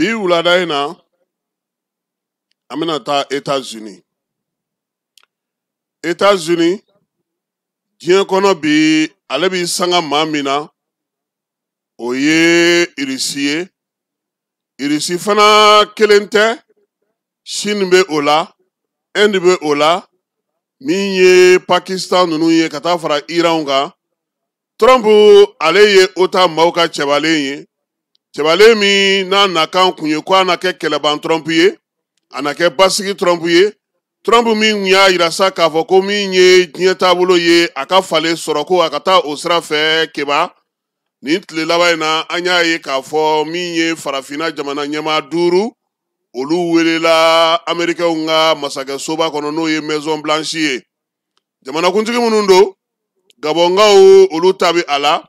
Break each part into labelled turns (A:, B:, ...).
A: Bi wulada in na, an bɛna taa États-Unis. États-Unis, diɲɛ kɔnɔ bi, ale b'i sanga maa min na, o ye Irisi ye. Irisi fana kelen tɛ, Chine bɛ o la, Inde bɛ o la, min ye Pakistan ninnu ye ka taa fara Iran kan. Trump ale ye OTAN maaw ka cɛbalen ye, cɛbalen min n'a nakan kun ye ko a na kɛ kɛlɛban Trump ye, a na kɛ basigi Trump ye. Trump min kun y'a yira sa k'a fɔ ko min ye diɲɛ taabolo ye, a ka falen sɔrɔ ko a ka taa o sira fɛ. Keba, nin tile laban in na, an y'a ye k'a fɔ min ye farafinna jamana ɲɛmaa 5, olu welela Amerikɛnw ka masakɛsoba kɔnɔ, n'o ye Maison Blanche ye. Jamanakuntigi minnu don, Gabɔnkaw olu ta bɛ a la,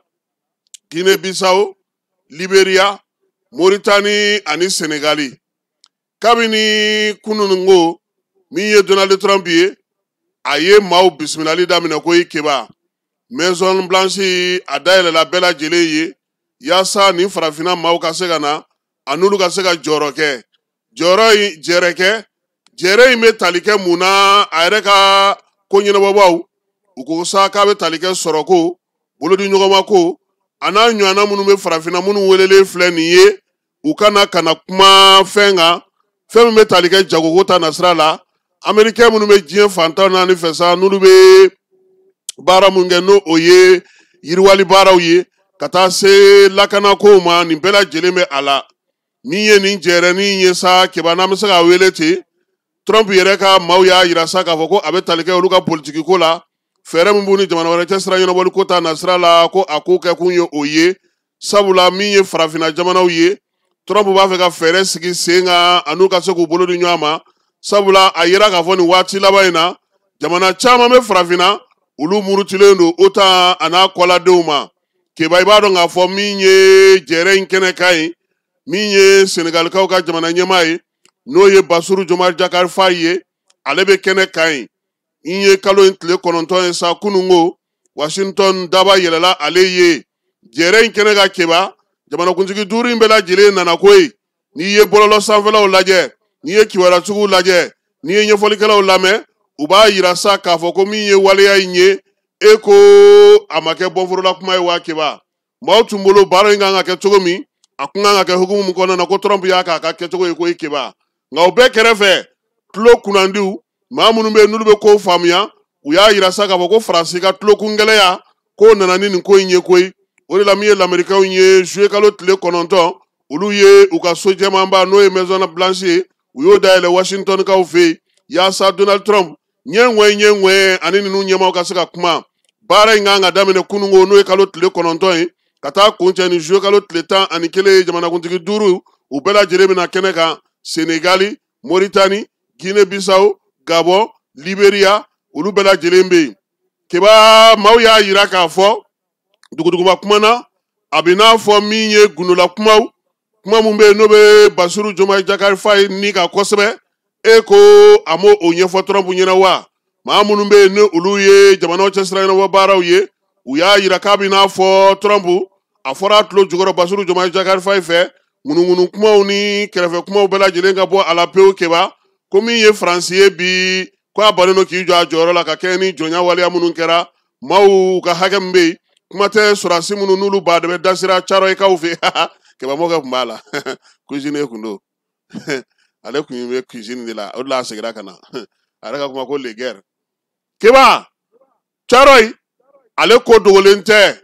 A: Guinée Bissau, Liberia, Mauritanie ani Senegali. Kabini kunun ko min ye Donald Trump ye, a ye maaw bisimilali daminɛ ko i Keba. Maison Blanche a dayɛlɛla bɛɛ lajɛlen ye yaasa nin farafinna maaw ka se ka na, a n'olu ka se ka jɔyɔrɔ kɛ. Jɔyɔrɔ in jɛrɛ kɛ, jɛrɛ in bɛ tali kɛ mun na? A yɛrɛ ka ko ɲɛnabɔbaw u ko sa k'a bɛ tali kɛ sɔrɔko, bolodiɲɔgɔnma ko, a n'a ɲɔgɔnna minnu bɛ farafinna minnu welelen filɛ nin ye, u kana ka na kuma fɛn kan, fɛn min bɛ tali kɛ jagoko ta nasira la. Amerikɛn minnu bɛ diɲɛ fantan naani fɛ sa, n'olu bɛ baara mun kɛ, n'o o ye yiriwali baaraw ye, ka taa se lakanakow ma, nin bɛɛ lajɛlen bɛ a la. Min ye nin jɛrɛnin ye sa, Keba, n'an bɛ se k'a wele ten, Trump yɛrɛ ka maaw y'a yira sa k'a fɔ ko a bɛ tali kɛ olu ka politiki ko la, fɛɛrɛ min b'u ni jamana wɛrɛ cɛ sira ɲɛnabɔli ko ta nasira la, ko a ko kɛkun ye o ye. Sabula min ye farafinna jamanaw ye, Trump b'a fɛ ka fɛɛrɛ sigi sen kan a n'u ka se k'u bolo di ɲɔgɔn ma. Sabula a yira k'a fɔ nin waati laban in na, jamana caman bɛ farafinna, olu murutilen don OTAN a n'a kɔladenw ma. Keba, i b'a dɔn k'a fɔ min ye jɛrɛ in kɛnɛ kan ye, min ye Senegalikaw ka jamana ɲɛmaa ye, n'o ye Bassirou Diomaye Diakhar Faye ye, ale bɛ kɛnɛ kan yen. In ye kalo in tile 9 ye sa, kununko Washington daba yɛlɛla ale ye jɛrɛ in kɛnɛ kan. Keba, jamanakuntigi 5 in bɛɛ lajɛlen nana koyi. N'i ye bɔlɔlɔ sanfɛlaw lajɛ, n'i ye kibaruya lajɛ, n'i ye ɲɛfɔlikɛlaw lamɛn, u b'a yira sa k'a fɔ ko min ye waleya in ye, e ko a ma kɛ bɔnforola kuma ye wa. Keba, maaw tun bolo baara in kan ka kɛ cogo min, a kun kan ka kɛ hukumu min kɔnɔna na, ko Trump y'a k'a ka kɛcogo ye ko i Keba. Nka o bɛɛ kɛrɛfɛ, tulo kunnandiw, maa minnu bɛ yen n'olu bɛ kow faamuya, u y'a yira sa k'a fɔ ko Faransi ka tulokungɛlɛya k'o nana ni nin ko in ye koyi. O de la min ye Lamerikɛnw ye, juillet kalo tile 9, olu ye u ka so jɛmanba, n'o ye Maison Blanche ye, u y'o dayɛlɛ Washingtonkaw fɛ yen, yaasa Donald Trump ɲɛ ŋɔɛ ɲɛ ŋɔɛ ani ninnu ɲɛmaaw ka se ka kuma. Baara in kan ka daminɛ kununko, n'o ye kalo tile 9 ye, ka taa kuncɛ ni juillet kalo tile 11 ye. Jamanakuntigi 5, u bɛɛ lajɛlen bɛna kɛnɛ kan: Senegali, Mauritanie, Guinée Bissau, Gabon, Liberia, olu bɛɛ lajɛlen bɛ yen. Keba, maaw y'a yira k'a fɔ duguduguba kuma na, a bɛ n'a fɔ min ye gundola kumaw, kuma mun bɛ yen n'o bɛ Bassirou Diomaye Diakhar Faye ni kan kosɛbɛ. E ko a m'o o ɲɛfɔ Trump ɲɛna wa? Maa minnu bɛ yen ni olu ye jamanaw cɛsira ɲɛnabɔ baaraw ye, u y'a yira k'a bɛ n'a fɔ Trump a fɔra a tulo jukɔrɔ Bassirou Diomaye Diakhar Faye fɛ, ŋunuŋunu kumaw ni kɛrɛfɛ kumaw bɛɛ lajɛlen ka bɔ a la pewu. Keba, ko min ye Faransi ye bi, ko a bannen don k'i jɔ a jɔyɔrɔ la ka kɛɲɛ ni jɔnya waleya minnu kɛra maaw ka hakɛ min bɛ yen, kuma tɛ sɔrɔdasi minnu n'olu baden bɛ dasira Cayɔrɔkaw fɛ. Keba, mɔkɛ tun b'a la, cuisinier kun don, ale kun bɛ cuisine de la, o de la a seginna ka na. A yɛrɛ ka kuma ko le guerre. Keba, Cayɔrɔ ale ko dogolen tɛ,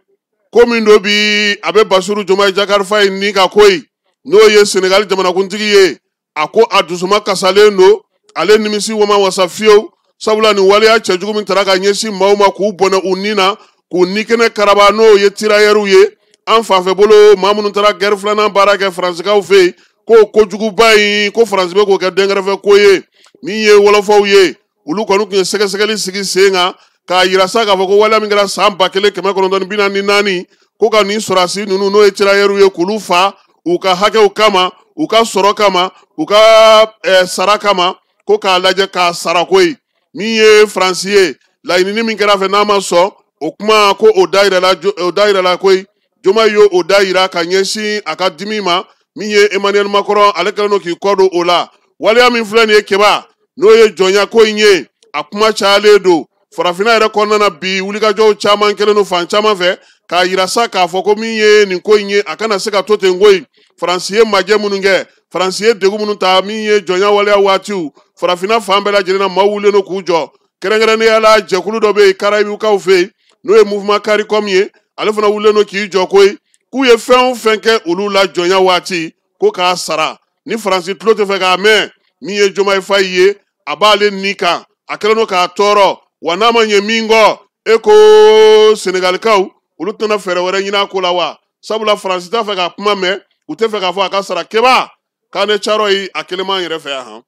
A: ko min don bi, a bɛ Bassirou Diomaye Diakhar Faye ni ka ko ye, n'o ye Senegali jamanakuntigi ye. A ko a dusuma kasalen don, ale nimisi wama wasa fiyewu, sabula nin waleya cɛjugu min taara ka ɲɛsin maaw ma k'u bɔnɛ u ni na, k'u ni kɛnɛ karaba, n'o ye tirailleurs ye an fanfɛ bolo, maa minnu taara guerre filanan baara kɛ Faransikaw fɛ yen, ko kojuguba in, ko Faransi bɛ k'o kɛ dɛnkɛrɛfɛ ko ye. Min ye wɔlɔfɔw ye, olu kɔni tun ye sɛgɛsɛgɛli sigi sen kan k'a yira sa k'a fɔ ko waleya min kɛra san 1944, ko ka nin sɔrɔdasi ninnu, n'o ye tirailleurs ye, k'olu fa u ka hakɛw kama, u ka sɔrɔ kama, u ka sara kama, ko k'a lajɛ k'a sara koyi. Min ye Faransi ye, laɲinini min kɛra fɛ n'a ma sɔn o kuma, ko o da yirala, o da yirala koyi. Diomaye y'o o da yira ka ɲɛsin a ka dimi ma. Min ye Emmanuel Macron, ale kɛlen don k'i kɔ don o la. Waleya min filɛ nin ye Keba, n'o ye jɔnya ko in ye, a kuma cayalen don farafinna yɛrɛ kɔnɔna na bi. Wulikajɔw caman kɛlen don fan caman fɛ k'a yira sa k'a fɔ ko min ye nin ko in ye, a kana se ka to ten koyi. Faransi ye majɛ minnu kɛ, Faransi ye degun minnu ta, min ye jɔnya waleya waatiw, farafinna fan bɛɛ lajɛlen na, maaw wulilen don k'u jɔ. Kɛrɛnkɛrɛnnenya la, jɛkulu dɔ bɛ yen Karayibukaw fɛ yen, n'o ye Mouvement CARICOM ye, ale fana wulilen don k'i jɔ koyi, k'u ye fɛn o fɛn kɛ olu la jɔnya waati, ko k'a sara. Ni Faransi tulo tɛ fɛ k'a mɛn, min ye Diomaye Faye ye, a b'ale ni kan, a kɛlen don k'a tɔɔrɔ wa. N'a ma ɲɛ min kɔ, e ko Senegalikaw olu tɛna fɛɛrɛ wɛrɛ ɲini a ko la wa? Sabula Faransi t'a fɛ ka kuma mɛn, u tɛ fɛ k'a fɔ a ka sara. Keba, camp de Thiaroye, a kelen m'an yɛrɛ fɛ yan han.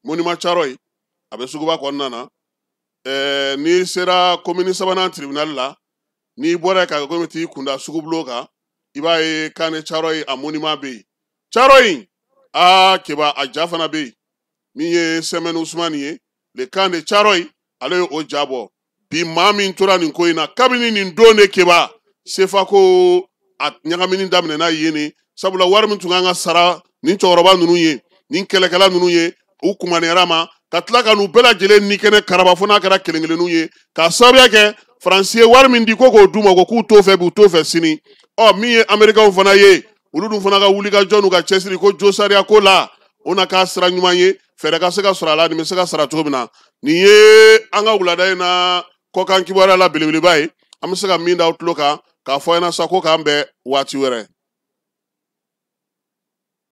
A: Monument Thiaroye, a bɛ suguba kɔnɔna na. N'i sera commune sabanan tribunal la, n'i bɔra yen ka komi t'i kunda sugubulon kan, i b'a ye camp de Thiaroye, a monument bɛ yen. Thiaroye, aa Keba, a ja fana bɛ yen. Min ye Sɛmɛni Usumani ye, le camp de Thiaroye, ale ye o ja bɔ. Bi maa min tora nin ko in na kabini nin don de, Keba, sefa ko a ɲagamini daminɛna yen de. Sabula wari min tun kan ka sara nin cɛkɔrɔba ninnu ye, nin kɛlɛkɛla ninnu ye, u kumaniyara ma ka tila ka n'u bɛɛ lajɛlen ni kɛnɛ karaba, fo n'a kɛra kelen kelenninw ye, k'a sababuya kɛ Faransi ye wari min di ko k'o d'u ma, ko k'u t'o fɛ bi, u t'o fɛ sini. Ɔ, min ye Amerikɛnw fana ye, olu dun fana ka wulikajɔ n'u ka cɛsiri ko jo sariya ko la, o na k'a sira ɲuman ye, fɛɛrɛ ka se ka sɔrɔ a la, nin bɛ se ka sara cogo min na. Nin ye an ka wulada in na kɔkan kibaruya la belebeleba ye, an bɛ se ka min da aw tulo kan k'a fɔ ɲɛna sa ko k'an bɛn waati wɛrɛ.